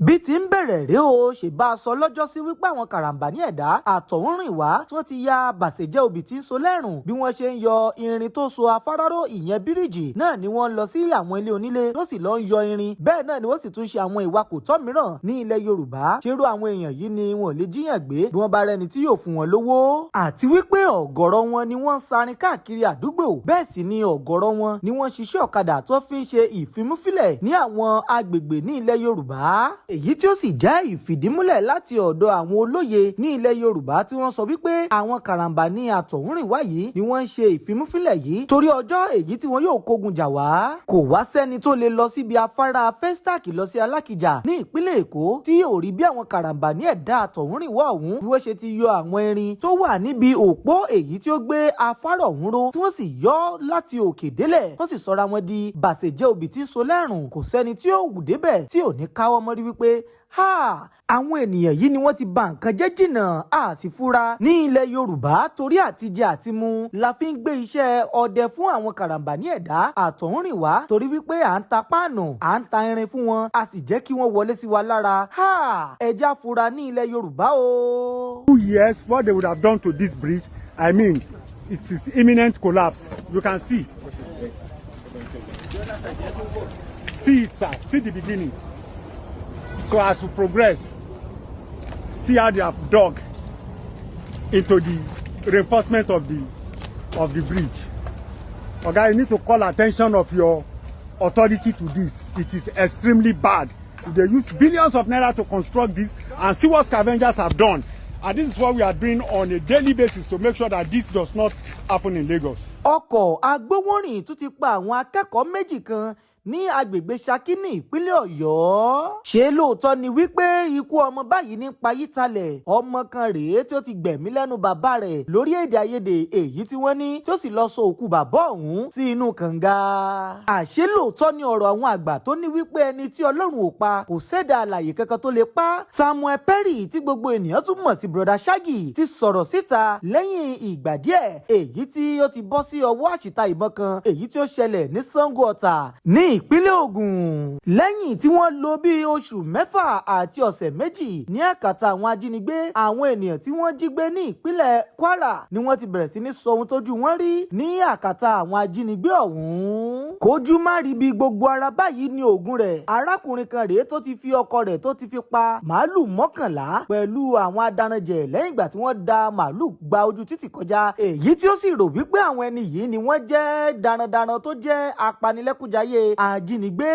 Bí ti ń bẹ̀rẹ̀ rèé o. Ṣe bá a sọ lọ́jọ́sí wípé àwọn karambání ẹ̀dá àtọ̀húnrìnwá tí wọ́n ti ya bàṣẹ̀jẹ́ obì tí ń so lẹ́rùn, bí wọ́n ṣe ń yọ irin tó so afáráró, ìyẹn bíríìjì náà, ni wọ́n ń lọ sí àwọn ilé onílé tó sì lọ ń yọ irin. Bẹ́ẹ̀ náà ni wọ́n sì tún ṣe àwọn ìwà kò tọ́ mìíràn ní ilẹ̀ Yorùbá. Ṣerú àwọn èèyàn yìí ni wọn ò lè jí èèyàn gbé bí wọ́n bá rẹni tí yóò fún wọn lówó? Àti wípé ọ̀gọ̀rọ̀ wọn ni wọ́n ń sarin káàkiri àdúgbò. Bẹ́ẹ̀ sì ni ọ̀gọ̀rọ̀ wọn ni wọ́n ṣiṣẹ́ ọ̀kadà tó fi ń ṣe ìfimúfilẹ̀ ní àwọn agbègbè ní ilẹ̀ Yorùbá, èyí tí ó sì jẹ́ ìfìdímúlẹ̀ láti ọ̀dọ̀ àwọn olóye ní ilẹ̀ Yorùbá tí wọ́n sọ wípé àwọn karambà ní àtọ̀húnrìnwá yìí ni wọ́n ń ṣe ìfimúfilẹ̀ yìí torí ọjọ́ èyí tí wọ́n yóò kógun jà wá. Kò wá sẹ́ni tó lè lọ síbi afárá Festac lọ sí Alákìjà ní ìpínlẹ̀ Èkó tí ò rí bí àwọn karambà ní ẹ̀dá àtọ̀húnrìnwá ọ̀hún bí wọ́n ṣe ti yọ àwọn irin tó wà níbi òpó èyí tí ó gbé afárá ọ̀hún ró, tí wọ́n sì yọ láti òkè délẹ̀, wọ́n sì sọra wọn di bàṣẹ̀jẹ́ obì tí ń so lẹ́rùn. Kò sẹ́ni tí ó wù débẹ̀ tí ò ní káwọ́ mọ́rí wípé ha, àwọn ènìyàn yìí ni wọ́n ti bà nǹkan jẹ́ jìnnà. A sì fura ní ilẹ̀ Yorùbá, torí àtijẹ àtimu la fi ń gbé iṣẹ́ ọdẹ fún àwọn karambà ní ẹ̀dá àtọ̀húnrìnwá, torí wípé à ń ta páànù, à ń ta irin fún wọn, a sì jẹ́ kí wọ́n wọlé sí wa lára. Ha, ẹ jẹ́ á fura ní ilẹ̀ Yorùbá o. 2 years, what they would have done to this bridge, I mean, it is imminent collapse. You can see it, sir. See the beginning. So as we progress, see how they have dug into the reinforcement of the bridge. Oga, you need to call attention of your authority to this. It is extremely bad. They use billions of naira to construct this, and see what scavengers have done. And this is what we are doing on a daily basis to make sure that this does not happen in Lagos. Ọkọ̀ agbowórin tún ti pa àwọn akẹ́kọ̀ọ́ méjì kan ní agbègbè Ṣakí ní ìpínlẹ̀ Ọ̀yọ́. Ṣé lóòótọ́ ni wípé ikú ọmọ báyìí ní payítalẹ̀? Ọmọ kan rèé tí ó ti gbẹ̀mí lẹ́nu bàbá rẹ̀ lórí èdè àìyedè èyí tí wọ́n ní, tí ó sì lọ sọ òkú bàbá ọ̀hún sí inú kànga. Àṣé lóòótọ́ ni ọ̀rọ̀ àwọn àgbà tó ní wípé ẹni tí Ọlọ́run ò pa, kò sẹ́dá alàyè kankan tó lè pa? Samuel Perry, tí gbogbo ènìyàn tún mọ̀ sí Brother Shaggy, ti sọ̀rọ̀ síta lẹ́yìn ìgbà díẹ̀ èyí tí ó ti bọ́ sí ọwọ́ àṣìta ìbọn kan èyí tí ó ṣẹlẹ̀ ní Sango Ọ̀tà ní ìpínlẹ̀ Ògùn, lẹ́yìn tí wọ́n lò bí oṣù 6 àti ọ̀sẹ̀ 2 ní àkàtà àwọn ajínigbé. Àwọn ènìyàn tí wọ́n jí gbé ní ìpínlẹ̀ Kwara ni wọ́n ti bẹ̀rẹ̀ sí ní sọ ohun tójú wọn rí ní àkàtà àwọn ajínigbé ọ̀hún. Kójú má rí bí gbogbo ara báyìí ní oògùn rẹ̀. Arákùnrin kan rèé tó ti fi ọkọ rẹ̀ tó ti fi pa màálù 11 pẹ̀lú àwọn adaranjẹ̀ lẹ́yìn ìgbà tí wọ́n da màálù gba ojú títì kọjá, èyí tí ó sì rò wípé àwọn ẹni yìí ni wọ́n jẹ́ darandaran tó jẹ́ apanilẹ́kúnjayé ajínigbé.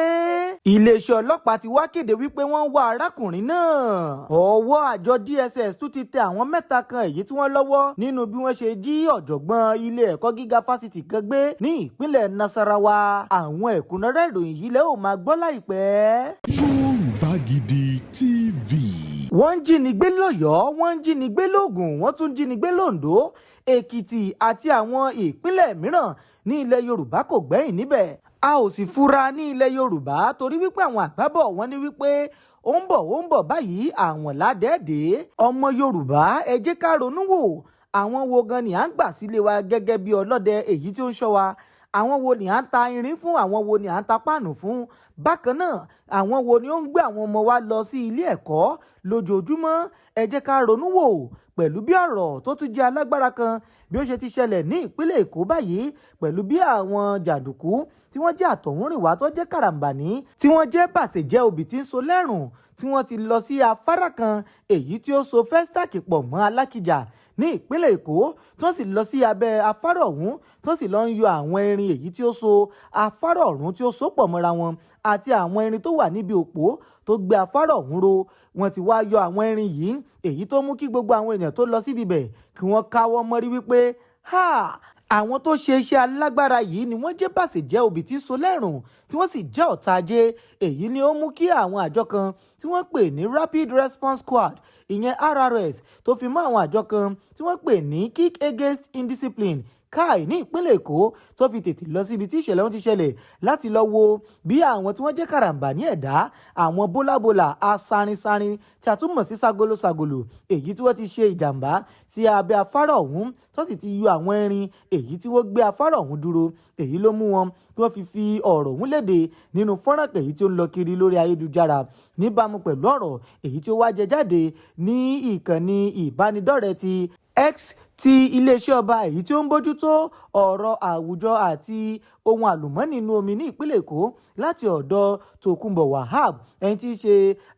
Iléeṣẹ́ ọlọ́pàá ti wá kéde wípé wọ́n ń wá arákùnrin náà. Ọwọ́ àjọ DSS tún ti tẹ àwọn mẹ́ta kan èyí tí wọ́n lọ́wọ́ nínú bí wọ́n ṣe jí ọ̀jọ̀gbọ́n ilé ẹ̀kọ́ gíga fásitì kan gbé ní ìpínlẹ̀ Nasarawa. Àwọn ẹ̀kúnrẹ́rẹ́ ìròyìn yìí lẹ́ ò máa gbọ́ láìpẹ́. Yorùbá Gidi TV. Wọ́n ń jí ni gbé lọ́yọ̀ọ́, wọ́n ń jí ni gbé lógùn, wọ́n tún jí ni gbé lóńdó, Èkìtì àti àwọn ìpínlẹ̀ mìíràn ní ilẹ̀ Yorùbá kò gbẹ́yìn níbẹ̀. A ò sì fura ní ilẹ̀ Yorùbá, torí wípé àwọn àgbà bọ̀, wọ́n ní wípé ó ń bọ̀, ó ń bọ̀ báyìí, àwọn ládẹ́ẹ̀dẹ́. Ọmọ Yorùbá, ẹ jẹ́ ká ronú wò. Àwọn wo gan ni à ń gbà sílé wa gẹ́gẹ́ bí ọlọ́dẹ èyí tí ó ń ṣọ́ wa? Àwọn wo ni à ń ta irin fún? Àwọn wo ni à ń ta páànù fún? Bákan náà, àwọn wo ni ó ń gbé àwọn ọmọ wa lọ sí ilé ẹ̀kọ́ lójoojúmọ́? Ẹ jẹ́ ká ronú wò pẹ̀lú bí ọ̀rọ̀ tó tún jẹ́ alágbára kan bí ó ṣe ti ṣẹlẹ̀ ní ìpínlẹ̀ Èkó báyìí, pẹ̀lú bí àwọn jàǹdùkú tí wọ́n jẹ́ àtọ̀húnrìnwá, tó jẹ́ karambání, tí wọ́n jẹ́ bàṣẹ̀jẹ́ obì tí ń so lẹ́rùn, tí wọ́n ti lọ sí afárá kan èyí tí ó so Festac pọ̀ mọ́ Alákìjà ní ìpínlẹ̀ Èkó, tí wọ́n sì lọ sí abẹ́ afárá ọ̀hún, tí wọ́n sì lọ ń yọ àwọn irin èyí tí ó so afárá ọ̀hún tí ó so pọ̀ mọ́ra wọn àti àwọn irin tó wà níbi òpó tó gbé afárá ọ̀hún ró. Wọ́n ti wá yọ àwọn irin yìí, èyí tó mú kí gbogbo àwọn èèyàn tó lọ síbi bẹ̀ kí wọ́n káwọ́ mọ́rí wípé ha, àwọn tó ṣe iṣẹ́ alágbára yìí ni wọ́n jẹ́ bàṣẹ̀jẹ́ obì tí ń so lẹ́rùn, tí wọ́n sì jẹ́ ọ̀tá ajé. Èyí ni ó mú kí àwọn àjọ kan tí wọ́n pè ní Rapid Response Squad, ìyẹn RRS, tó fi mọ́ àwọn àjọ kan tí wọ́n pè ní Kick Against Indiscipline, Káì ní ìpínlẹ̀ Èkó tó fi tètè lọ síbi tí ìṣẹ̀lẹ̀ ọ̀hún ti ṣẹlẹ̀ láti lọ wo bí àwọn tí wọ́n jẹ́ karambà ní ẹ̀dá, àwọn bólábólà asarinsarin tí a tún mọ̀ sí ságolóságolo, èyí tí wọ́n ti ṣe ìjàmbá sí abẹ́ afárá ọ̀hún, tó sì ti yọ àwọn irin èyí tí wọ́n gbé afárá ọ̀hún dúró. Èyí ló mú wọn tí wọ́n fi fi ọ̀rọ̀ ọ̀hún léde nínú fọ́nrán èyí tí ó ń lọ kiri lórí ayélujára. Níbàámu pẹ̀lú ọ̀rọ̀ èyí tí ó wá jẹ jáde ní ìkànnì ìbánidọ́rẹ̀ẹ́ ti X ti iléeṣẹ́ ọba èyí tí ó ń bójútó ọ̀rọ̀ àwùjọ àti ohun àlùmọ́ọ́nì inú omi ní ìpínlẹ̀ Èkó, láti ọ̀dọ̀ Tòkunbọ̀ Wahab, ẹni tí í ṣe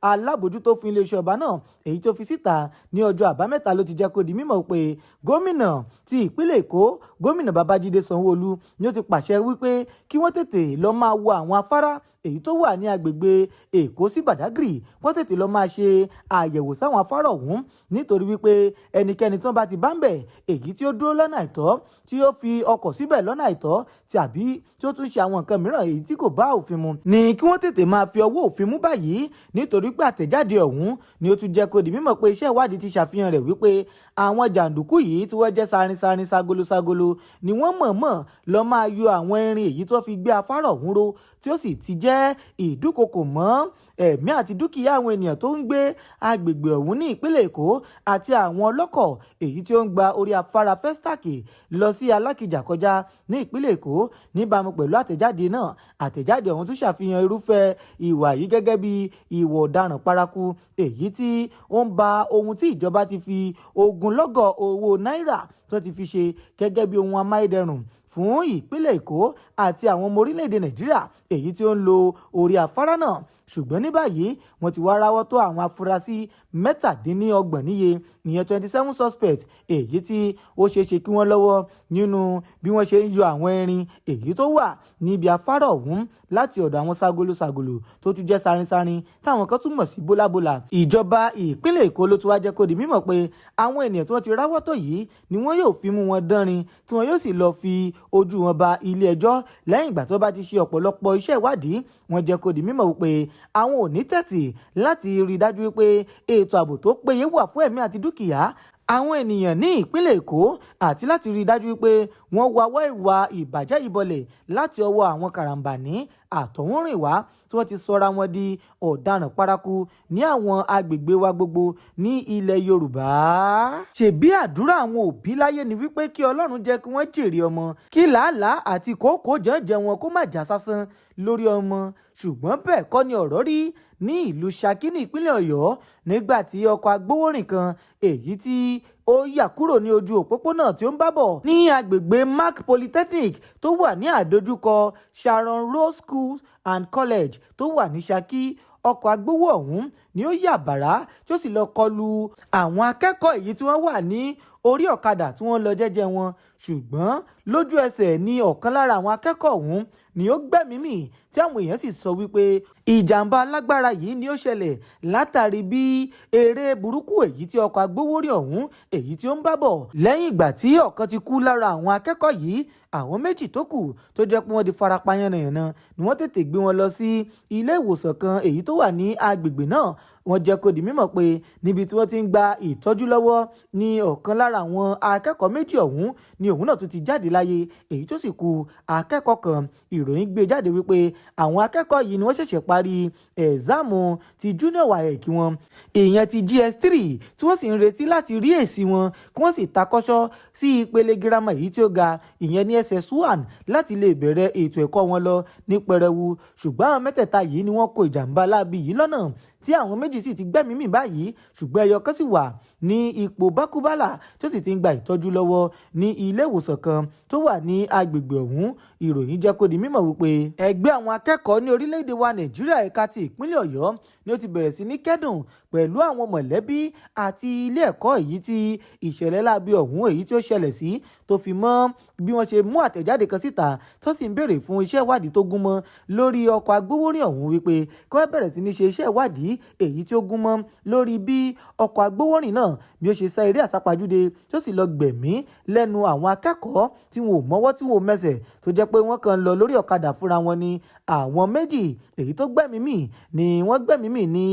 alábòójútó fún iléeṣẹ́ ọba náà, èyí tó fi síta ní ọjọ́ Àbámẹ́ta, ló ti jẹ́ kó di mímọ̀ pé gómìnà ti ìpínlẹ̀ Èkó, Gómìnà Babájídé Sanwó-Olú, ni ó ti pàṣẹ wípé kí wọ́n tètè lọ máa wo àwọn afárá èyí tó wà ní agbègbè Èkó sí Badagry, wọ́n tètè lọ máa ṣe àyẹ̀wò sáwọn afárá ọ̀hún, nítorí wípé ẹnikẹ́ni tí wọ́n bá ti bá ń bẹ̀ èyí tí ó dúró lọ́nà àìtọ́, tí ó fi ọkọ̀ síbẹ̀ lọ́nà àìtọ́, tàbí tí ó tún ṣe àwọn nǹkan mìíràn èyí tí kò bá òfin mu, ni kí wọ́n tètè máa fi ọwọ́ òfin mú báyìí. Nítorí pé àtẹ̀jáde ọ̀hún ni ó tún jẹ́ kó di mímọ̀ pé iṣẹ́ ìwádìí ti ṣàfihàn rẹ̀ wípé àwọn jàǹdùkú yìí tí wọ́n jẹ́ sarinsarin ságolóságolo ni wọ́n mọ̀ọ́mọ̀ lọ máa yọ àwọn irin èyí tó fi gbé afárá ọ̀hún ró, tí ó sì ti jẹ́ ìdúkokò mọ́ ẹ̀mí àti dúkìá àwọn ènìyàn tó ń gbé agbègbè ọ̀hún ní ìpínlẹ̀ Èkó àti àwọn ọlọ́kọ̀ èyí tí ó ń gba orí afárá Festac lọ sí Alákìjà kọjá ní ìpínlẹ̀ Èkó. Níbàámu pẹ̀lú àtẹ̀jáde náà, àtẹ̀jáde ọ̀hún tún ṣàfihàn irúfẹ́ ìwà yìí gẹ́gẹ́ bí ìwà ọ̀daràn paraku èyí tí ó ń ba ohun tí ìjọba ti fi ogunlọ́gọ̀ owó náírà tó ti fi ṣe gẹ́gẹ́ bí ohun amáyédẹrùn fún ìpínlẹ̀ Èkó àti àwọn ọmọ orílẹ̀-èdè Nàìjíríà èyí tí ó ń lo orí afárá náà. Ṣùgbọ́n ní báyìí, wọ́n ti wá ráwọ́ tó àwọn afurasí 27 níye, ìyẹn 27 suspects, èyí tí ó ṣeé ṣe kí wọ́n lọ́wọ́ nínú bí wọ́n ṣe ń yọ àwọn irin èyí tó wà níbi afárá ọ̀hún láti ọ̀dọ̀ àwọn ságolóságolo tó tún jẹ́ sarinsarin, táwọn kan tún mọ̀ sí bólábólà. Ìjọba ìpínlẹ̀ Èkó ló tún wá jẹ́ kó di mímọ̀ pé àwọn ènìyàn tí wọ́n ti ráwọ́ tó yìí ni wọ́n yóò fi mú wọn dánrin, tí wọ́n yóò sì lọ́ọ́ fi ojú wọn ba ilé ẹjọ́ lẹ́yìn ìgbà tí wọ́n bá ti ṣe ọ̀pọ̀lọpọ̀ iṣẹ́ ìwádìí. Wọ́n jẹ́ kó di mímọ̀ wípé àwọn ò ní tẹ̀tì láti rí i dájú wípé ètò ààbò tó péye wà fún ẹ̀mí àti dúkìá àwọn ènìyàn ní ìpínlẹ̀ Èkó, àti láti rí i dájú wípé wọ́n wáwọ́ ìwà ìbàjẹ́ ìbọlẹ̀ láti ọwọ́ àwọn karambání àtọ̀húnrìnwá tí wọ́n ti sọra wọn di ọ̀daràn paraku ní àwọn agbègbè wa gbogbo ní ilẹ̀ Yorùbá. Ṣèbí àdúrà àwọn òbí láyé ni wípé kí Ọlọ́run jẹ́ kí wọ́n jèrè ọmọ, kí làálàá àti kòókòó jẹ́ǹjẹ́ wọn kó má já sásán lórí ọmọ. Ṣùgbọ́n bẹ́ẹ̀ kọ́ ni ọ̀rọ̀ rí ní ìlú Ṣakí ní ìpínlẹ̀ Ọ̀yọ́, nígbà tí ọkọ̀ agbowórin kan èyí tí ó yà kúrò ní ojú òpópónà tí ó ń bá bọ̀ ní agbègbè Mark Polytechnic tó wà ní àdójúkọ Sharon Rose School and College tó wà ní Ṣakí. Ọkọ̀ agbowó ọ̀hún ni ó yà bàrá tí ó sì lọ kọlu àwọn akẹ́kọ̀ọ́ èyí tí wọ́n wà ní orí ọ̀kadà tí wọ́n lọ jẹ́jẹ́ wọn. Ṣùgbọ́n lójú ẹsẹ̀ ní ọ̀kan lára àwọn akẹ́kọ̀ọ́ ọ̀hún ni ó gbẹ́mìí mì, tí àwọn èèyàn sì sọ wípé ìjàmbá alágbára yìí ni ó ṣẹlẹ̀ látàrí bí eré burúkú èyí tí ọkọ̀ agbowórin ọ̀hún èyí tí ó ń bá bọ̀. Lẹ́yìn ìgbà tí ọ̀kan ti kú lára àwọn akẹ́kọ̀ọ́ yìí, àwọn méjì tó kù tó jẹ́ pé wọ́n di farapa yánnayànna ni wọ́n tètè gbé wọn lọ sí ilé ìwòsàn kan èyí tó wà ní agbègbè náà. Wọ́n jẹ́ kó di mímọ̀ pé níbi tí wọ́n ti ń gba ìtọ́jú lọ́wọ́ ní ọ̀kan lára àwọn akẹ́kọ̀ọ́ méjì ọ̀hún ni òun náà tún ti jáde láyé, èyí tó sì kù akẹ́kọ̀ọ́ kan. Ìròyìn gbé jáde wípé àwọn akẹ́kọ̀ọ́ yìí ni wọ́n ṣẹ̀ṣẹ̀ parí exam ti junior WAEC wọn, ìyẹn ti JSS3, tí wọ́n sì ń retí láti rí èsì wọn kí wọ́n sì takọ́ṣọ́ sí ìpele girama èyí tí ó ga, ìyẹn ní SS1, láti lè bẹ̀rẹ̀ ètò ẹ̀kọ́ wọn lọ ní pẹrẹwu. Ṣùgbọ́n àwọn mẹ́tẹ̀ẹ̀ta yìí ni wọ́n kó ìjàmbá láabi yìí lọ́nà, tí àwọn méjì sì ti gbẹ́mìí mì báyìí, ṣùgbọ́n ẹyọ kan sì wà ní ipò bákúbálà tó sì ti ń gba ìtọ́jú lọ́wọ́ ní ilé ìwòsàn kan tó wà ní agbègbè ọ̀hún. Ìròyìn jẹ́ kó di mímọ̀ wípé ẹgbẹ́ àwọn akẹ́kọ̀ọ́ ní orílẹ̀-èdè wa Nàìjíríà, ẹ̀ka ti ìpínlẹ̀ Ọ̀yọ́, ni ó ti bẹ̀rẹ̀ sí ní kẹ́dùn pẹ̀lú àwọn mọ̀lẹ́bí àti ilé ẹ̀kọ́ èyí tí ìṣẹ̀lẹ̀ láabi ọ̀hún èyí tí ó ṣẹlẹ̀ sí, tó fi mọ́ bí wọ́n ṣe mú àtẹ̀jáde kan síta tó sì ń béèrè fún iṣẹ́ ìwádìí tó gúnmọ́ lórí ọkọ̀ agbowórin ọ̀hún, wípé kí wọ́n bẹ̀rẹ̀ sí ní ṣe iṣẹ́ ìwádìí èyí tí ó gúnmọ́ lórí bí ọkọ̀ agbowórin náà bí ó ṣe sá eré àsápajúdé tó sì lọ gbẹ̀mí lẹ́nu àwọn akẹ́kọ̀ọ́ tí wọn ò mọ́wọ́ tí wọn ò mẹsẹ̀, tó jẹ́ pé wọ́n kàn ń lọ lórí ọ̀kadà fúnra wọn ni. Àwọn méjì èyí tó gbẹ̀mí mì ni wọ́n gbẹ̀mí mì ní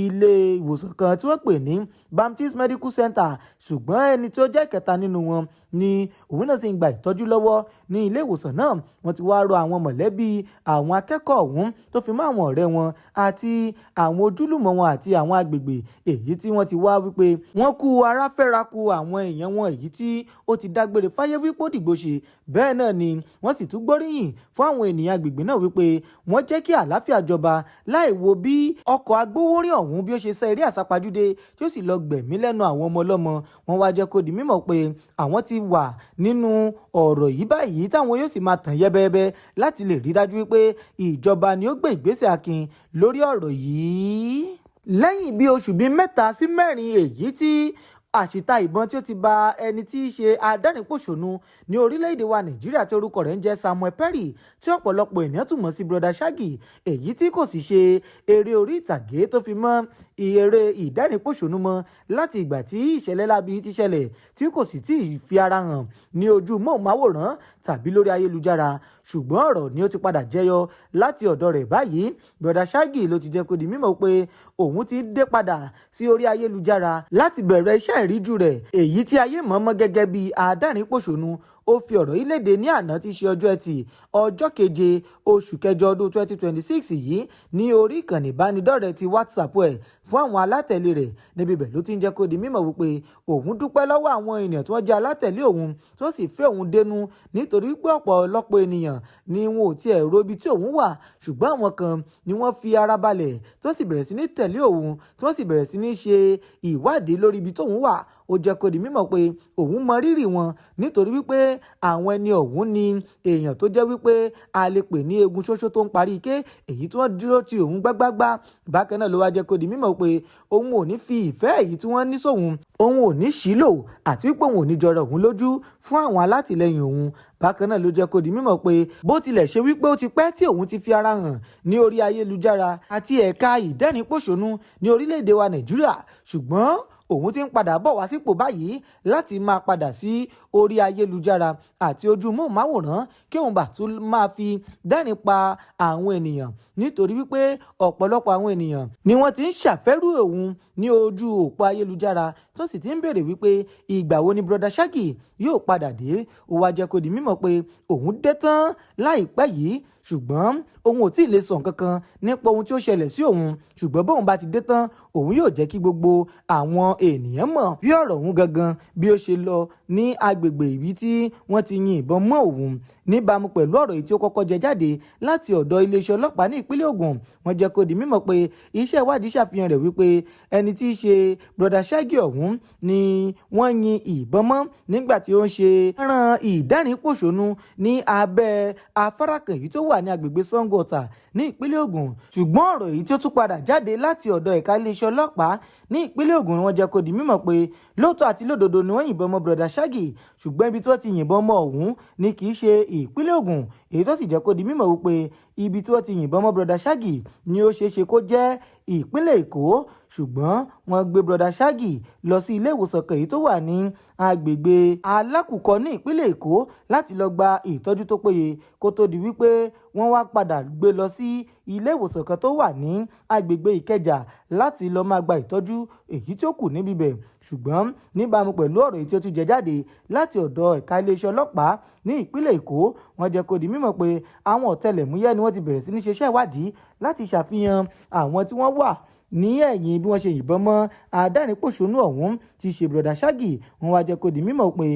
ilé ìwòsàn kan tí wọ́n pè ní Baptist Medical Center, ṣùgbọ́n ẹni tó jẹ́ ìkẹta nínú wọn ni Òun náà sì ń gba ìtọ́jú lọ́wọ́ ní ilé ìwòsàn náà. Wọ́n ti wá rọ àwọn mọ̀lẹ́bí àwọn akẹ́kọ̀ọ́ ọ̀hún, tó fi mọ́ àwọn ọ̀rẹ́ wọn àti àwọn ojúlùmọ̀ wọn àti àwọn agbègbè èyí tí wọ́n ti wá, wípé wọ́n kú ara fẹ́ra ku àwọn èèyàn wọn èyí tí ó ti dágbére fáyé, wípé ó dìgbò ṣe. Bẹ́ẹ̀ náà ni wọ́n sì tún gbóríyìn fún àwọn ènìyàn agbègbè náà wípé wọ́n jẹ́ kí àlàáfíà jọba, láì wo bí ọkọ̀ agbowórin ọ̀hún bí ó ṣe sá eré àsápajúdé tí ó sì lọ gbẹ̀mí lẹ́nu àwọn ọmọ ọlọ́mọ. Wọ́n wá jẹ́ kó di mímọ̀ pé àwọn ti wà nínú ọ̀rọ̀ yìí báyìí, táwọn yóò sì máa tàn yẹ́bẹ́yẹ́bẹ́ láti lè rí dájú wípé ìjọba ni ó gbé ìgbésẹ̀ akin lórí ọ̀rọ̀ yìí. Lẹ́yìn bí oṣù bíi 3 sí 4 èyí tí àṣìta ìbọn tí ó ti ba ẹni tí í ṣe adẹ́rìn-pọ̀ṣónú ní orílẹ̀-èdè wa Nàìjíríà tí orúkọ rẹ̀ ń jẹ́ Samuel Perry, tí ọ̀pọ̀lọpọ̀ ènìyàn tún mọ̀ sí Brother Shaggy, èyí tí kò sì ṣe eré orí ìtàgé tó fi mọ́ eré ìdẹ́rìn-pọ̀ṣónú mọ́ láti ìgbà tí ìṣẹ̀lẹ̀ láabi ti ṣẹlẹ̀, tí kò sì tí ì fi ara hàn ní ojú móhùnmáwòrán tàbí lórí ayélujára, ṣùgbọ́n ọ̀rọ̀ ni ó ti padà jẹyọ láti ọ̀dọ̀ rẹ̀ báyìí. Brother Shaggy ló ti jẹ́ kó di mímọ̀ pé òun ti dé padà sí orí ayélujára láti bẹ̀rẹ̀ iṣẹ́ ìríjú rẹ̀ èyí tí ayé mọ̀ mọ́ gẹ́gẹ́ bí adẹ́rìn-pọ̀ṣónú. Ó fi ọ̀rọ̀ yìí léde ní àná tí í ṣe ọjọ́ Ẹtì, ọjọ́ 7 oṣù kẹjọ ọdún 2026 yìí, ní orí ìkànnì ìbánidọ́rẹ̀ẹ́ ti WhatsApp ẹ̀ fún àwọn alátẹ̀lé rẹ̀. Níbi ibẹ̀ ló ti ń jẹ́ kó di mímọ̀ wípé òun dúpẹ́ lọ́wọ́ àwọn ènìyàn tí wọ́n jẹ́ alátẹ̀lé òun, tí wọ́n sì fẹ́ òun dénú, nítorí pé ọ̀pọ̀lọpọ̀ ènìyàn ni wọn ò tiẹ̀ ro ibi tí òun wà, ṣùgbọ́n àwọn kan ni wọ́n fi ara balẹ̀, tí wọ́n sì bẹ̀rẹ̀ sí ní tẹ̀lé òun, tí wọ́n sì bẹ̀rẹ̀ sí ní ṣe ìwádìí lórí ibi tóun wà. Ó jẹ́ kó di mímọ̀ pé òun mọ rírì wọn, nítorí wípé àwọn ẹni ọ̀hún ni èèyàn tó jẹ́ wípé a lè pè ní egun ṣoṣo tó ń parí ike, èyí tí wọ́n dúró ti òun gbágbágbá. Bákan náà ló wá jẹ́ kó di mímọ̀ pé òun ò ní fi ìfẹ́ èyí tí wọ́n ní sóun, òun ò ní ṣìlò, àti wípé òun ò ní jọrọ òun lójú fún àwọn alátìlẹyìn òun. Bákan náà ló jẹ́ kó di mímọ̀ pé bó tilẹ̀ ṣe wípé ó ti pẹ́ tí òun ti fi ara hàn ní orí ayélujára àti ẹ̀ka ìdẹ́rìn-pòṣónú ní orílẹ̀-èdè wa Nàìjíríà, ṣùgbọ́n òun ti ń padà bọ̀ wá sípò báyìí láti máa padà sí orí ayélujára àti ojú móhùnmáwòrán, kí òun bá tún máa fi dẹ́rìn pa àwọn ènìyàn, nítorí wípé ọ̀pọ̀lọpọ̀ àwọn ènìyàn ni wọ́n ti ń ṣàfẹ́rù òun ní ojú òpó ayélujára, tó sì ti ń béèrè wípé ìgbà wo ni Brother Shaggy yóò padà dé. Ó wá jẹ́ kó di mímọ̀ pé òun dé tán láìpẹ́ yìí, ṣùgbọ́n òun ò tí ì lè sọ nǹkan kan nípa ohun tí ó ṣẹlẹ̀ sí òun, ṣùgbọ́n bóun bá ti dé tán, òun yóò jẹ́ kí gbogbo àwọn ènìyàn mọ̀ bí ọ̀rọ̀ òun gangan bí ó ṣe lọ ní agbègbè ibi tí wọ́n ti yin ìbọn mọ́ òun. Níbàámu pẹ̀lú ọ̀rọ̀ èyí tí ó kọ́kọ́ jẹ jáde láti ọ̀dọ̀ iléeṣẹ́ ọlọ́pàá ní ìpínlẹ̀ Ògùn, wọ́n jẹ́ kó di mímọ̀ pé iṣẹ́ ìwádìí ṣàfihàn rẹ̀ wípé ẹni tí í ṣe Brother Shaggy ọ̀hún ni wọ́n yin ìbọn mọ́ nígbà tí ó ń ṣe ràn ìdẹ́rìn-pòṣónú ní abẹ́ afárá kan èyí tó wà ní agbègbè Sango Ọ̀tà ní ìpínlẹ̀ Ògùn. Ṣùgbọ́n ọ̀rọ̀ èyí tí ó tún padà jáde láti ọ̀dọ̀ ẹ̀ka iléeṣẹ́ ọlọ́pàá ní ìpínlẹ̀ Ògùn ni wọ́n jẹ́ kó di mímọ̀ pé lóòótọ́ àti lódodo ni wọ́n yìnbọn mọ́ Brother Shaggy, ṣùgbọ́n ibi tí wọ́n ti yìnbọn mọ́ ọ̀hún ni kì í ṣe ìpínlẹ̀ Ògùn, èyí tó sì jẹ́ kó di mímọ̀ wípé ibi tí wọ́n ti yìnbọn mọ́ Brother Shaggy ni ó ṣeé ṣe kó jẹ́ ìpínlẹ̀ Èkó. Ṣùgbọ́n wọ́n gbé Brother Shaggy lọ sí ilé ìwòsàn kan èyí tó wà ní agbègbè Alákùkọ ní ìpínlẹ̀ Èkó láti lọ gba ìtọ́jú tó péye, kó tó di wípé wọ́n wá padà gbé lọ sí ilé ìwòsàn kan tó wà ní agbègbè Ìkẹjà láti lọ máa gba ìtọ́jú èyí tí ó kù níbi bẹ̀. Ṣùgbọ́n níbàámu pẹ̀lú ọ̀rọ̀ èyí tí ó tún jẹ jáde láti ọ̀dọ̀ ẹ̀ka iléeṣẹ́ ọlọ́pàá ní ìpínlẹ̀ Èkó, wọ́n jẹ́ kó di mímọ̀ pé àwọn ọ̀tẹlẹ̀múyẹ́ ni wọ́n ti bẹ̀rẹ̀ sí ní ṣiṣẹ́ ìwádìí láti ṣàfihàn àwọn tí wọ́n wà ní ẹ̀yìn bí wọ́n ṣe yìnbọn mọ́ adẹ́rìn-pòṣónú ọ̀hún tí ṣe Brother Shaggy. Wọ́n wá jẹ́ kó di mímọ̀ pé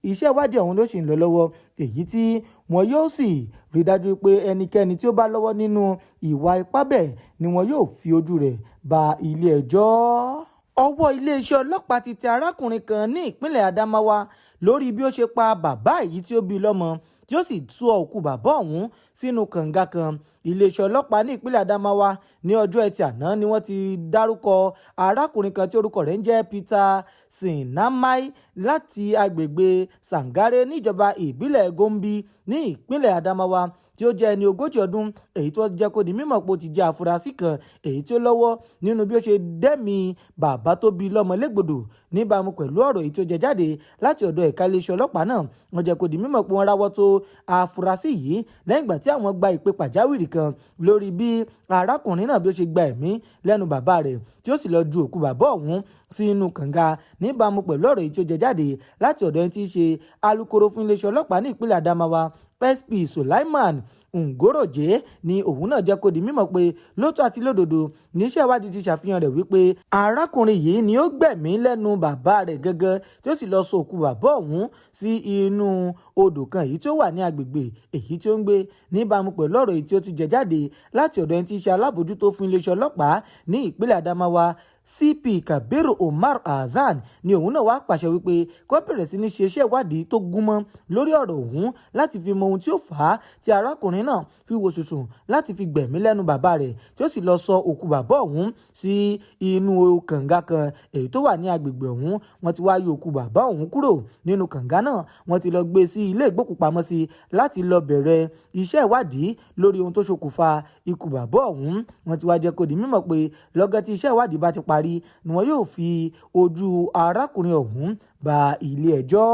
iṣẹ́ ìwádìí ọ̀hún ló ṣì ń lọ lọ́wọ́, èyí tí wọn yóò sì rí dájú pé ẹnikẹ́ni tí ó bá lọ́wọ́ nínú ìwà ipá bẹ́ẹ̀ ni wọn yóò fi ojú rẹ̀ ba ilé ẹjọ́. Ọwọ́ iléeṣẹ́ ọlọ́pàá ti tẹ arákùnrin kan ní ìpínlẹ̀ Adamawa lórí bí ó ṣe pa bàbá èyí tí ó bí lọ́mọ, tí ó sì tú òkú bàbá ọ̀hún sínú kànga kan. Iléeṣẹ́ ọlọ́pàá ní ìpínlẹ̀ Adamawa ní ọjọ́ Ẹtì àná ni wọ́n ti dárúkọ arákùnrin kan tí orúkọ rẹ̀ ń jẹ́ Peter Sinamai láti agbègbè Sangare níjọba ìbílẹ̀ Gombe ní ìpínlẹ̀ Adamawa, tí tí ó jẹ́ ẹni 40 ọdún, èyí tó jẹ́ kó di mímọ̀ pé ó ti jẹ́ afurasí kan èyí tí ó lọ́wọ́ nínú bí ó ṣe dẹ́mi bàbá tó bí lọ́mọ légbodò. Níbàámu pẹ̀lú ọ̀rọ̀ èyí tó jẹ jáde láti ọ̀dọ̀ ẹ̀ka iléeṣẹ́ ọlọ́pàá náà, wọ́n jẹ́ kó di mímọ̀ pé wọ́n ráwọ́ tó afurasí yìí lẹ́yìn ìgbà tí àwọn gba ìpè pàjáwìrì kan lórí bí arákùnrin náà bí ó ṣe gba ẹ̀mí lẹ́nu bàbá rẹ̀, tí ó sì lọ ju òkú bàbá ọ̀hún sí inú kànga. Níbàámu pẹ̀lú ọ̀rọ̀ èyí tó jẹ jáde láti ọ̀dọ̀ ẹni tí í ṣe alukoro fún iléeṣẹ́ ọlọ́pàá ní ìpínlẹ̀ Adamawa, SP Sulaiman Ngoroje, ni òun náà jẹ́ kó di mímọ̀ pé lóòótọ́ àti lódodo níṣẹ́ ìwádìí ti ṣàfihàn rẹ̀ wípé arákùnrin yìí ni ó gbẹ̀mí lẹ́nu bàbá rẹ̀ gangan, tí ó sì lọ sọ òkú bàbá ọ̀hún sí inú odò kan èyí tí ó wà ní agbègbè èyí tí ó ń gbé. Níbàámu pẹ̀lú ọ̀rọ̀ èyí tí ó tún jẹ jáde láti ọ̀dọ̀ ẹni tí í ṣe alábòójútó fún iléeṣẹ́ ọlọ́pàá ní ìpínlẹ̀ Adamawa, CP Kabiru Umar Hasan, ni òun náà wá pàṣẹ wípé kó bẹ̀rẹ̀ sí ní ṣe iṣẹ́ ìwádìí tó gúnmọ́ lórí ọ̀rọ̀ ọ̀hún láti fi mọ ohun tí ó fà á tí arákùnrin náà fi wo sùsùn láti fi gbẹ̀mí lẹ́nu bàbá rẹ̀, tí ó sì lọ sọ òkú bàbá ọ̀hún sí inú kànga kan èyí tó wà ní agbègbè ọ̀hún. Wọ́n ti wá yọ òkú bàbá ọ̀hún kúrò nínú kànga náà, wọ́n ti lọ gbé sí ilé ìgbókùpamọ́sí láti lọ bẹ̀rẹ̀ iṣẹ́ ìwádìí lórí ohun tó ṣokùnfà ikú bàbá ọ̀hún. Wọ́n ti wá jẹ́ kó di mímọ̀ pé lọ́gán tí iṣẹ́ ìwádìí bá ti parí ni wọ́n yóò fi ojú arákùnrin ọ̀hún ba ilé ẹjọ́.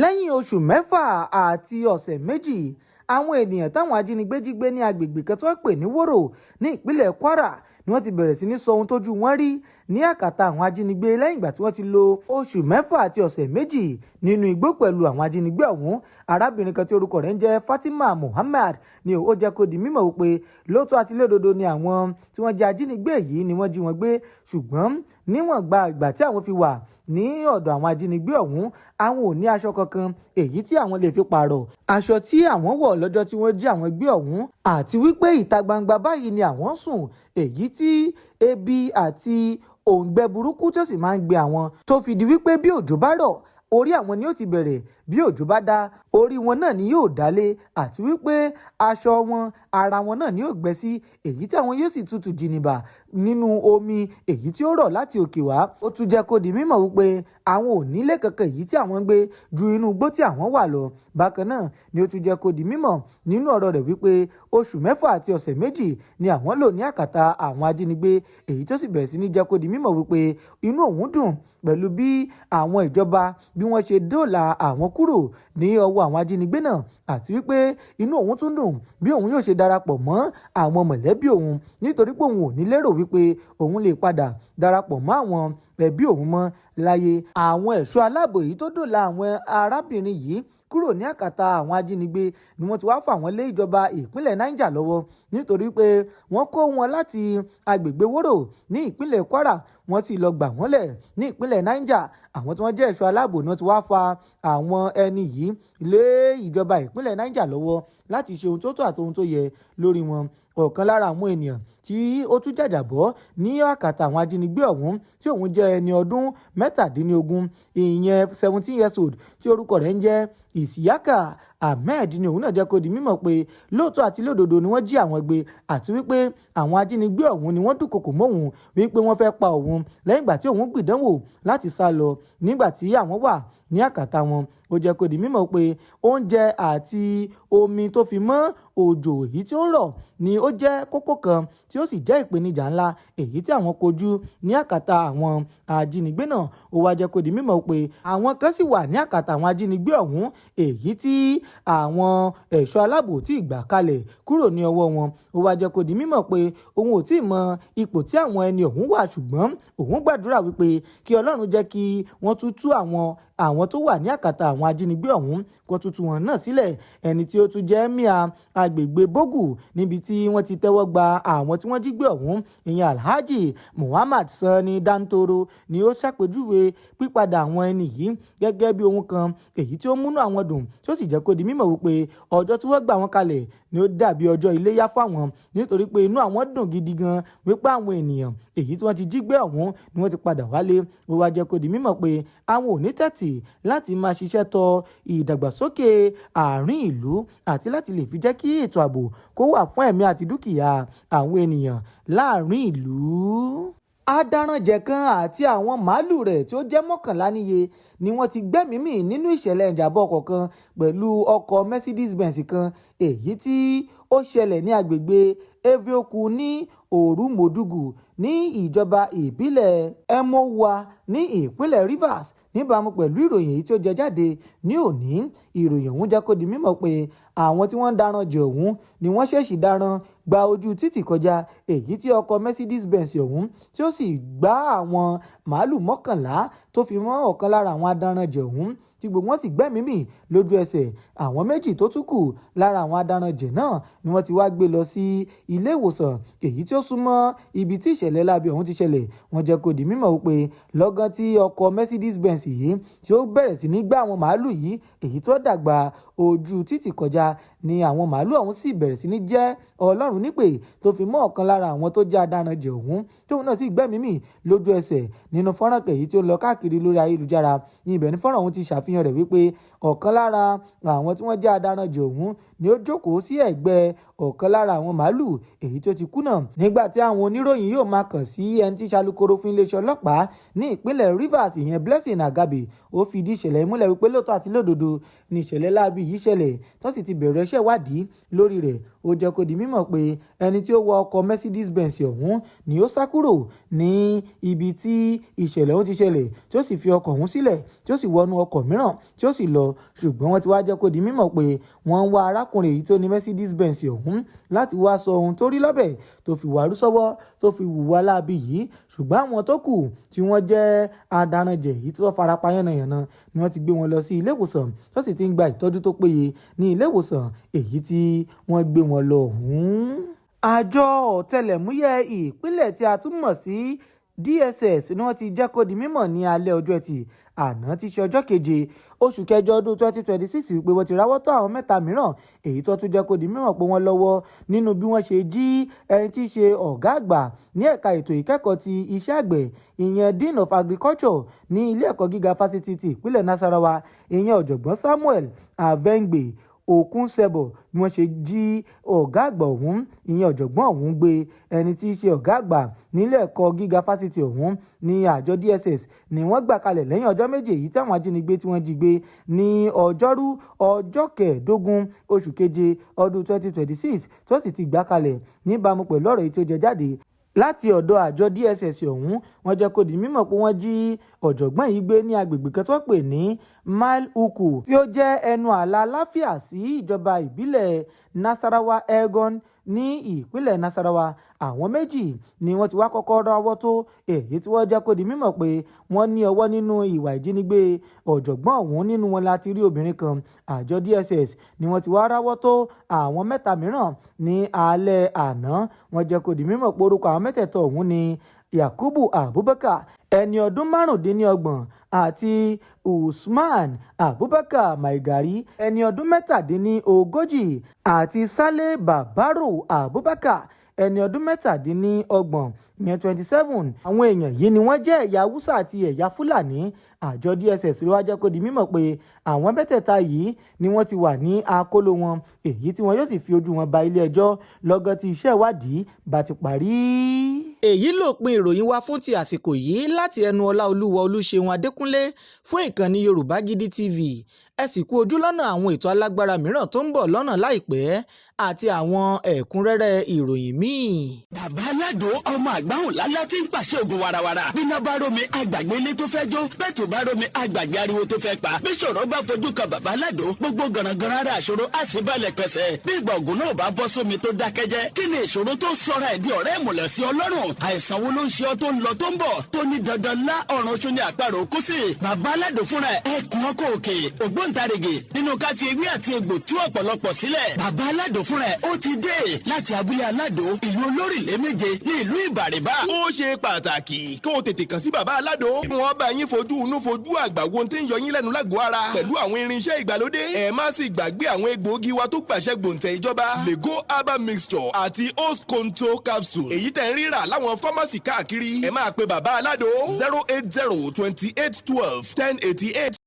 Lẹ́yìn oṣù 6 àti ọ̀sẹ̀ 2, àwọn ènìyàn táwọn ajínigbé jí gbé ní agbègbè kan tí wọ́n pè ní Wòrò ní ìpínlẹ̀ Kwara ni wọ́n ti bẹ̀rẹ̀ sí ní sọ ohun tójú wọn rí ní àkàtà àwọn ajínigbé lẹ́yìn ìgbà tí wọ́n ti lo oṣù 6 àti ọ̀sẹ̀ 2 nínú igbó pẹ̀lú àwọn ajínigbé ọ̀hún. Arábìnrin kan tí orúkọ rẹ̀ ń jẹ́ Fatima Muhammad ni ó jẹ́ kó di mímọ̀ wípé lóòótọ́ àti lódodo ni àwọn tí wọ́n jẹ́ ajínigbé yìí ni wọ́n jí wọn gbé, ṣùgbọ́n níwọ̀n gba ìgbà tí àwọn fi wà ní ọ̀dọ̀ àwọn ajínigbé ọ̀hún, àwọn ò ní aṣọ kankan èyí tí àwọn lè fi pààrọ̀ aṣọ tí àwọn wọ̀ lọ́jọ́ tí wọ́n jí àwọn gbé ọ̀hún, àti wípé ìta gbangba báyìí ni àwọn ń sùn, èyí tí ebi àti òǹgbẹ burúkú tó sì máa ń gbé àwọn, tó fi di wípé bí òjò bá rọ̀, orí àwọn ni ó ti bẹ̀rẹ̀, bí òjò bá dá, orí wọn náà ni yóò dálé, àti wípé aṣọ wọn, ara wọn náà ni yóò gbẹ sí, èyí tí àwọn yóò sì tutù jìnnìbà nínú omi èyí tí ó rọ̀ láti òkè wá. Ó tún jẹ́ kó di mímọ̀ wípé àwọn ò nílé kankan èyí tí àwọn ń gbé ju inú igbó tí àwọn wà lọ. Bákan náà ni ó tún jẹ́ kó di mímọ̀ nínú ọ̀rọ̀ rẹ̀ wípé oṣù 6 àti ọ̀sẹ̀ 2 ni àwọn lò ní àkàtà àwọn ajínigbé, èyí tó sì bẹ̀rẹ̀ sí ní jẹ́ kó di mímọ̀ wípé inú òun dùn pẹ̀lú bí àwọn ìjọba bí wọ́n ṣe dóòlà àwọn kúrò ní ọwọ́ àwọn ajínigbé náà, àti wípé inú òun tún dùn bí òun yóò ṣe darapọ̀ mọ́ àwọn mọ̀lẹ́bí òun, nítorí pé òun ò ní lérò wípé òun lè padà darapọ̀ mọ́ àwọn ẹbí òun mọ́ láyé. Àwọn ẹ̀ṣọ́ aláàbò yìí tó dóòlà àwọn arábìnrin yìí kúrò ní àkàtà àwọn ajínigbé ni wọ́n ti wá fà wọ́n lé ìjọba ìpínlẹ̀ Niger lọ́wọ́, nítorí pé wọ́n kó wọn láti agbègbè Wòrò ní ìpínlẹ̀ Kwara, wọ́n sì lọ gbà wọ́n lẹ̀ ní ìpínlẹ̀ Niger. Àwọn tí wọ́n jẹ́ ẹ̀ṣọ́ aláàbò náà ti wá fa àwọn ẹni yìí lé ìjọba ìpínlẹ̀ Niger lọ́wọ́ láti ṣe ohun tó tọ́ àti ohun tó yẹ lórí wọn. Ọ̀kan lára àwọn ènìyàn tí ó tún jàjàbọ́ ní àkàtà àwọn ajínigbé ọ̀hún, tí òun jẹ́ ẹni ọdún 17, ìyẹn 17 years old, tí orúkọ rẹ̀ ń jẹ́ Isiaka Ahmed, ni òun náà jẹ́ kó di mímọ̀ pé lóòótọ́ àti lódodo ni wọ́n jí àwọn gbé, àti wípé àwọn ajínigbé ọ̀hún ni wọ́n dúnkokò mọ́ òun wípé wọ́n fẹ́ pa òun lẹ́yìn ìgbà tí òun gbìdánwò láti sá lọ nígbà tí àwọn wà ní àkàtà wọn. Ó jẹ́ kó di mímọ̀ pé oúnjẹ àti omi tó fi mọ́ òjò èyí tí ó ń rọ̀ ni ó jẹ́ kókó kan tí ó sì jẹ́ ìpèníjà ńlá èyí tí àwọn kojú ní àkàtà àwọn ajínigbé náà. Ó wá jẹ́ kó di mímọ̀ pé àwọn kan sì wà ní àkàtà àwọn ajínigbé ọ̀hún èyí tí àwọn ẹ̀ṣọ́ aláàbò tí gbà kalẹ̀ kúrò ní ọwọ́ wọn. Ó wá jẹ́ kó di mímọ̀ pé òun ò tí ì mọ ipò tí àwọn ẹni ọ̀hún wà, ṣùgbọ́n òun gbàdúrà wípé kí Ọlọ́run jẹ́ kí wọ́n tún tú àwọn tó wà ní àkàtà àwọn ajínigbé ọ̀hún, kó tún tú wọn náà sílẹ̀. Ẹni tí ó tún jẹ́ emir agbègbè Bogu níbi tí wọ́n ti tẹ́wọ́ gba àwọn tí wọ́n jí gbé ọ̀hún, ìyẹn Alhaji Muhammad Sani Dantoro, ni ó ṣàpèjúwe pípadà àwọn ẹni yìí gẹ́gẹ́ bí ohun kan èyí tí ó múnú àwọn dùn, tí ó sì jẹ́ kó di mímọ̀ wípé ọjọ́ tí wọ́n gbà wọ́n kalẹ̀ ni ó dàbí ọjọ́ iléyá fáwọn, nítorí pé inú àwọn dùn gidi gan wípé àwọn ènìyàn èyí tí wọ́n ti jí gbé ọ̀hún ni wọ́n ti padà wálé. Ó wá jẹ́ kó di mímọ̀ pé àwọn ò ní tẹ́tì láti máa ṣiṣẹ́ tọ ìdàgbàsókè àárín ìlú àti láti lè fi jẹ́ kí ètò ààbò kó wà fún ẹ̀mí àti dúkìá àwọn ènìyàn láàrin ìlú. Adaranjẹ̀ kan àti àwọn màálùú rẹ̀ tí ó jẹ́ 11 níye ni wọ́n ti gbẹ́mìí mì nínú ìṣẹ̀lẹ̀ ìjàm̀bá ọkọ̀ kan pẹ̀lú ọkọ̀ Mercedes-Benz kan, èyí tí ó ṣẹlẹ̀ ní agbègbè Evioku ní Orumodugu ní ìjọba ìbílẹ̀ Emohua ní ìpínlẹ̀ Rivers, níbàámu pẹ̀lú ìròyìn èyí tí ó jẹ jáde ní òní. Ìròyìn ọ̀hún jẹ́ kó di mímọ̀ pé àwọn tí wọ́n ń daran jẹ ọ̀hún ni wọ́n ṣèṣì daran gba ojú títì kọjá, èyí tí ọkọ̀ Mercedes-Benz ọ̀hún tí ó sì gbá àwọn màálùú 11 tó fi mọ́ ọ̀kan lára àwọn adaranjẹ̀ ọ̀hún, tí gbogbo wọn sì gbẹ́mìí mì lójú ẹsẹ̀. Àwọn méjì tó tún kù lára àwọn adaranjẹ̀ náà ni wọ́n ti wá gbé lọ sí ilé ìwòsàn èyí tí ó súnmọ́ ibi tí ìṣẹ̀lẹ̀ láabi ọ̀hún ti ṣẹlẹ̀. Wọ́n jẹ́ kó di mímọ̀ wípé lọ́gán tí ọkọ̀ Mercedes-Benz yìí tí ó bẹ̀rẹ̀ sí ní gbá àwọn màálù yìí, èyí tó dàgbà ojú títì kọjá, ni àwọn màálù ọ̀hún sì bẹ̀rẹ̀ sí ní jẹ́ Ọlọ́run nípè, tó fi mọ́ ọ̀kan lára àwọn tó jẹ́ adaranjẹ̀ ọ̀hún, tóun náà sì gbẹ́mìí mì lójú ẹsẹ̀. Nínú fọ́nrán èyí tí ó lọ káàkiri lórí ayélujára ní ibẹ̀ ní fọ́nrán ọ̀hún ti ṣàfihàn rẹ̀ wípé ọ̀kan lára àwọn tí wọ́n jẹ́ adaranjẹ̀ ọ̀hún ni ó jókòó sí ẹ̀gbẹ́ ọ̀kan lára àwọn màálù èyí tó ti kú náà. Nígbà tí àwọn oníròyìn yóò máa kàn sí ẹni tí ṣalukoro fún iléeṣẹ́ ọlọ́pàá ní ìpínlẹ̀ Rivers, ìyẹn Blessing Agabi, ó fìdí ìṣẹ̀lẹ̀ múlẹ̀ wípé lóòótọ́ àti lódodo ni ìṣẹ̀lẹ̀ láabi yìí ṣẹlẹ̀, tó sì ti bẹ̀rẹ̀ iṣẹ́ ìwádìí lórí rẹ̀. Ó jẹ́ kó di mímọ̀ pé ẹni tí ó wọ ọkọ̀ Mercedes-Benz ọ̀hún ni ó sá kúrò ní ibi tí ìṣẹ̀lẹ̀ ọ̀hún ti ṣẹlẹ̀, tí ó sì fi ọkọ̀ ọ̀hún sílẹ̀, tí ó sì wọnú ọkọ̀ mìíràn tí ó sì lọ. Ṣùgbọ́n wọ́n ti wá jẹ́ kó di mímọ̀ pé wọ́n ń wá arákùnrin èyí tó ní Mercedes-Benz ọ̀hún láti wá sọ ohun tó rí lọ́bẹ̀ tó fi wàrú sọ́wọ́ tó fi hùwà láabi yìí. Ṣùgbọ́n àwọn tó kù tí wọ́n jẹ́ adaranjẹ̀ yìí tí wọ́n farapa yánnayànna ni wọ́n ti gbé wọn lọ sí ilé ìwòsàn, tó sì ti ń gba ìtọ́jú tó péye ní ilé ìwòsàn èyí tí wọ́n gbé wọn lọ ọ̀hún. Àjọ ọ̀tẹlẹ̀múyẹ́ ìpínlẹ̀ tí a tún mọ̀ sí DSS ni wọ́n ti jẹ́ kó di mímọ̀ ní alẹ́ ọjọ́ Ẹtì àná tí í ṣe ọjọ́ 7 oṣù kẹjọ ọdún 2026 wípé wọ́n ti ráwọ́ tó àwọn mẹ́ta mìíràn, èyí tó tún jẹ́ kó di mímọ̀ pé wọ́n lọ́wọ́ nínú bí wọ́n ṣe jí ẹni tí í ṣe ọ̀gá àgbà ní ẹ̀ka ètò ìkẹ́kọ̀ọ́ ti iṣẹ́ àgbẹ̀, ìyẹn Dean of Agriculture ní ilé ẹ̀kọ́ gíga fásitì ti ìpínlẹ̀ Nasarawa, ìyẹn Ọ̀jọ̀gbọ́n Samuel Avengbe Okunṣẹ́bọ̀, bí wọ́n ṣe jí ọ̀gá àgbà ọ̀hún, ìyẹn ọ̀jọ̀gbọ́n ọ̀hún gbé. Ẹni tí í ṣe ọ̀gá àgbà nílé ẹ̀kọ́ gíga fásitì ọ̀hún ní àjọ DSS ni wọ́n gbà kalẹ̀ lẹ́yìn ọjọ́ 2 èyí tí àwọn ajínigbé tí wọ́n jí gbé ní Ọjọ́rú ọjọ́ 15 oṣù keje ọdún 2026, tí wọ́n sì ti gbà kalẹ̀. Níbàámu pẹ̀lú ọ̀rọ̀ èyí tí ó jẹ jáde láti ọ̀dọ̀ àjọ DSS ọ̀hún, wọ́n jẹ́ kó di mímọ̀ pé wọ́n jí ọ̀jọ̀gbọ́n yìí gbé ní agbègbè kan tó pè ní Mile Uku, tí ó jẹ́ ẹnu ààlà Láfíà sí ìjọba ìbílẹ̀ Nasarawa Elgon ní ìpínlẹ̀ Nasarawa. Àwọn méjì ni wọ́n ti wá kọ́kọ́ ráwọ́ tó, èyí tí wọ́n jẹ́ kó di mímọ̀ pé wọ́n ní ọwọ́ nínú ìwà ìjínigbé ọ̀jọ̀gbọ́n ọ̀hún. Nínú wọn la ti rí obìnrin kan. Àjọ DSS ni wọ́n ti wá ráwọ́ tó àwọn mẹ́ta mìíràn ní alẹ́ àná. Wọ́n jẹ́ kó di mímọ̀ pé orúkọ àwọn mẹ́tẹ̀ẹ̀tọ̀ ọ̀hún ni Yakubu Abubakar, ẹni ọdún 35, àti Usman Abubakar Maigari, ẹni ọdún 37, àti Saleh Babaro Abubakar, ẹni ọdún 37, ìyẹn 27. Àwọn èèyàn yìí ni wọ́n jẹ́ ẹ̀yà Haúsá àti ẹ̀yà Fúlàní. Àjọ DSS ló wá jẹ́ kó di mímọ̀ pé àwọn mẹ́tẹ̀ẹ̀ta yìí ni wọ́n ti wà ní akóló wọn, èyí tí wọn yóò sì fi ojú wọn ba ilé ẹjọ́ lọ́gán tí iṣẹ́ ìwádìí bá ti parí. Èyí lópin ìròyìn wa fún ti àsìkò yìí láti ẹnu Ọláolúwa Olúṣeun Adékúnlé fún ìkànnì Yorùbá Gidi TV. Ẹ sì kú ojú lọ́nà àwọn ètò alágbára mìíràn tó ń bọ̀ lọ́nà láìpẹ́ àti àwọn ẹ̀kúnrẹ́rẹ́ ìròyìn míì. Bàbá Aládò, ọmọ àgbáhùn lálá tí ń pàṣẹ ògùn warawara. Bíná bá rómi, àgbàgbé ilé tó fẹ́ jó. Bẹ́ẹ̀ tó bá rómi, àgbàgbé ariwo tó fẹ́ pa. Bí ṣòro bá fojú kan bàbá Aládò, gbogbo gànàgànà ara àṣòro á sì balẹ̀ pẹ̀sẹ̀. Bí ìgbà ògùn náà bá bọ́ sómi tó dákẹ́jẹ́, kí ni ìṣòro tó sọra ẹ̀ di ọ̀rẹ́ ìmùlẹ̀ sí Ọlọ́run? Àìsàn wo ló ń ṣe ọ́ tó ń lọ tó ń bọ̀, tó ní dandan lá ọ̀run oṣù ní àparò kú sí? Bàbá Aládò fúnra ẹ̀ ẹkùn ọkọ̀ òkè, ògbóǹtarìgì nínú ká fi ewé àti egbò tú ọ̀pọ̀lọpọ̀ sílẹ̀. Bàbá Aládò fúnra ẹ̀ ó ti dé láti abúlé Aládò, ìlú olórílẹ̀ méje ní ìlú Ìbàrìbà. Ó ṣe pàtàkì kó o tètè kàn sí bàbá Aládò. Wọ́n bá yín fojú inú fojú àgbà wo tí ń yọ yín lẹ́nu lágọ̀ọ́ ara pẹ̀lú àwọn irinṣẹ́ ìgbàlódé. Ẹ má sì gbàgbé àwọn egbòogi wa tó gbàṣẹ gbòǹtẹ̀ ìjọba, Lego herbal mixture àti Osconto capsule, èyí tẹ̀ ń rírà láwọn fámásì káàkiri. Ẹ máa pe bàbá Aládò 080 28 12 10 88.